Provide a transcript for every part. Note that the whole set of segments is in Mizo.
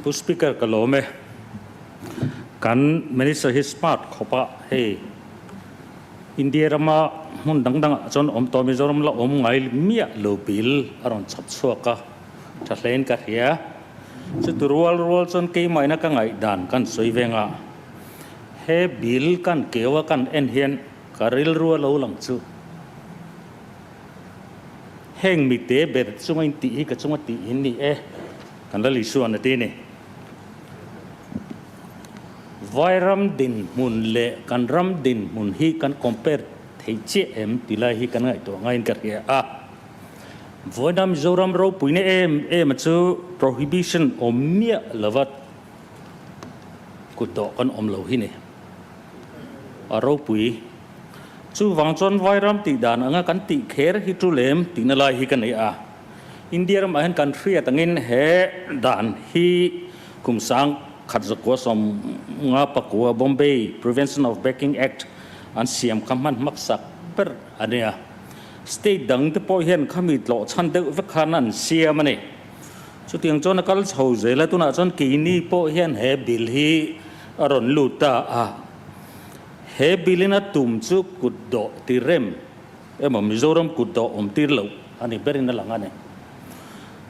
Pu Speaker ka lawm e. Kan Minister hi smart khawp a, hei India rama hmun dang dangah chuan awm tawh Mizoram la awm ngai miah lo bill a rawn chhap chhuak a, tha hlein ka hria. Chuti rual rual chuan keimahina ka ngaihdan kan sawi veng a, he bill kan keu a kan en hian ka rilru a lo lang chu. Heng mite ber chunga in tih hi ka chunga tih in ni e, kan la Lisuan a ti ni. Vairam dinhmun leh kan ram dinhmun hi kan compare thei chiah em ti lai hi kan ngaihtuah ngaiin ka hria a. Vawiina Mizoram ropuina em em a chu prohibition awm miah lova kutdawh kan awm lo hi ni. A ropui. Chuvang chuan Vairam tih dan anga kan tih kher hi chu lem tihna lai hi ka nei a. India ramah hian kan hriat angin he dan hi kum sang khat zakua 59 Bombay Prevention of Begging Act an siam kha hman hmaksak ber a nia. State dang te pawh hian khami tlawh chhan deuh vek khan an siam a ni. Chutiang chuan a kal chho zel a, tunah chuan keini pawh hian he bill hi a rawn lut ta a. He bill-in a tum chu kut dawh ti rem emaw Mizoram kut dawh awm tir loh a ni berin a lang a ni.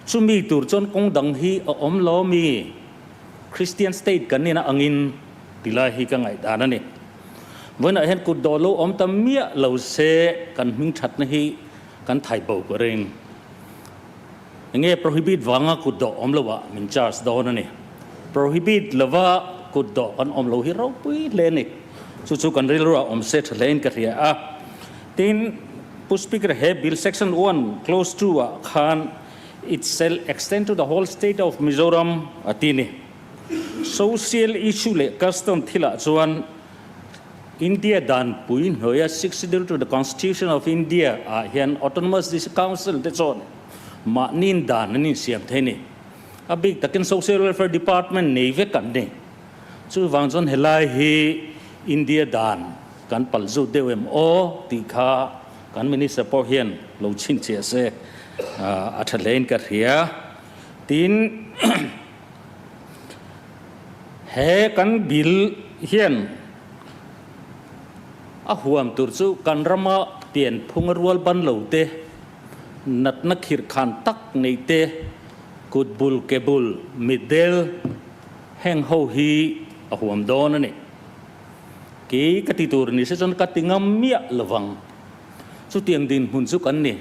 Chumi tur chuan kawng dang hi a awm lo mi? Christian state kan nihna angin ti lai hi ka ngaihdan a ni. Vawiinah hian kut dawh lo awm ta miah lo se kan hming thatna hi kan thai bo ka ring. Enge prohibit vanga kut dawh awm lo ah min charge dawn a ni. Prohibit lova kut dawh kan awm lo hi ropui hle a ni. Chu chu kan rilru ah awm se tha hle in ka hria a. Tin, Pu Speaker he bill section 1 clause 2 ah khan it shall extend to the whole state of Mizoram a ti ni. Social issue leh custom thil ah chuan India danpui hnuaia Sixth Schedule to the Constitution of India ah hian Autonomous District Council te chuan mahniin dan an insiam thei a ni. A bik takin Social Welfare Department nei vek an ni. Chuvang chuan helai hi India dan kan pal zut deuh em aw tih kha kan Minister pawh hian lo chhinchhiah se a tha hlein ka hria. Tin, He kan bill hian a huam tur chu kan rama pianphung a rual ban lo te, natna khirhkhan tak nei te, kut bul ke bul, mitdel heng ho hi a huam dawn a ni. Kei ka ti tur ni se chuan ka ti ngam miah lovang. Chutiang dinhmun chu kan ni.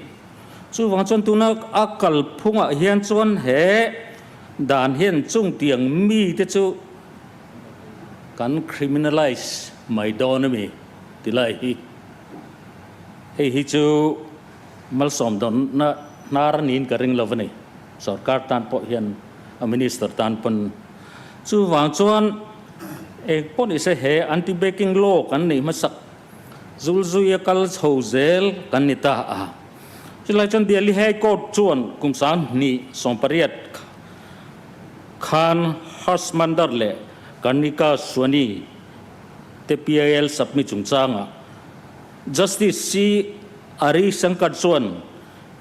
Chuvang chuan tuna a kalphungah hian chuan he dan hian chungtiang mite chu kan criminalize mai dawn a mi ti lai hi. Hei hi chu malsawm dawnna hnar a niin ka ring lo a ni. Sorkar tan pawh hian a minister tan pawn. Chuvang chuan eng pawh nise he anti-begging law kan neih hmasak Zulzui a kal chho zel kan ni ta a. Chulai chuan Delhi High Court chuan kum 2018 khan Harsh Mandar leh Karnika Swani te PIL submit chungchangah Justice C Ari Shankar chuan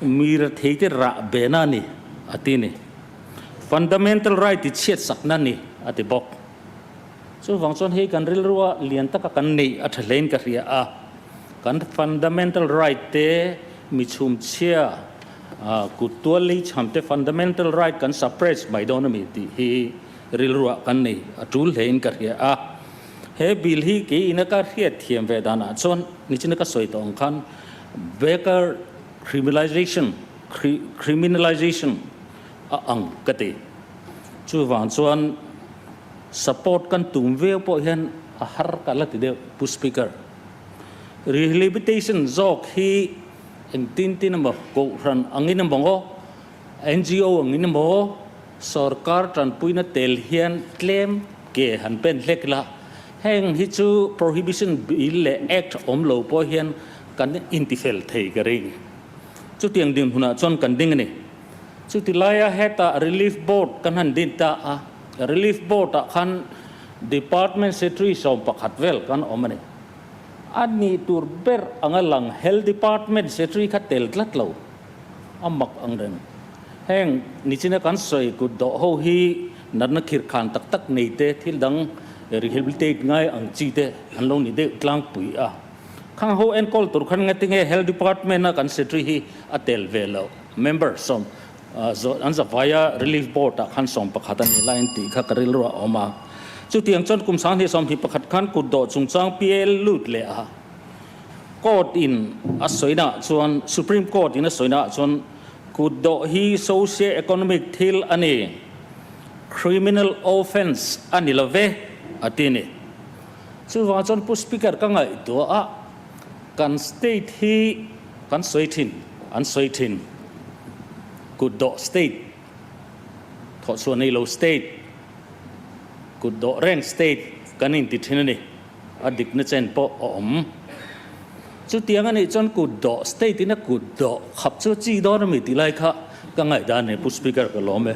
mi retheite rah bena a ni a ti ni. Fundamental right ti chhiatsakna a ni a ti bawk. Chuvang chuan hei kan rilrua lian taka kan neih a tha hlein ka hria a, kan fundamental right te mi chhumchhia kut tual lei chham te fundamental right kan suppress mai dawn a mi tih hi rilruah kan nei a tul hlein ka hria a. He bill hi kei ina ka hriat thiam ve danah chuan nichina ka sawi tawh ang khan Baker criminalization criminalization a ang ka ti. Chuvang chuan support kan tum viau pawh hian a har ka la ti deuh Pu Speaker. Rehabilitation zawk hi engtin tin emaw Kohhran angin emaw NGO angin emaw sorkar tanpuina tel hian tlem ke han pen hlek ila heng hi chu Prohibition Bill leh Act awm lo pawh hian kan intifel thei ka ring. Chutiang dinhmunah chuan kan ding a ni. Chuti laia hetah Relief Board kan han din ta a, Relief Board ah khan Department Secretary 11 vel kan awm a ni. A nih tur ber anga lang Health Department Secretary kha tel tlat lo, a mak ang reng. Heng nichina kan sawi kut dawh ho hi natna khirh khan tak tak nei te, thil dang rehabilitate ngai ang chi te an lo ni deuh tlangpui a. Khang ho enkawl tur khan ngatinge Health Department a kan Secretary hi a tel ve loh? Member sawm an zavaia Relief Board ah khan 11 a ni laiin tih kha ka rilru a awm a. Chutiang chuan kum 2021 khan kut dawh chungchang PL lut leh a. Court in a sawina ah chuan Supreme Court in a sawina ah chuan kut dawh hi socio-economic thil a ni, criminal offence a ni lo ve a ti a ni. Chuvang chuan Pu Speaker ka ngaihtuah a, kan state hi kan sawi thin, an sawi thin, kut dawh state, thawhchhuah nei lo state, kut dawh reng state kan inti thin a ni. A dikna chen pawh a awm. Chutiang a nih chuan kut dawh, state in a kut dawh khap chu a chi dawn a mi tih lai kha ka ngaihdan a ni Pu Speaker ka lawm e.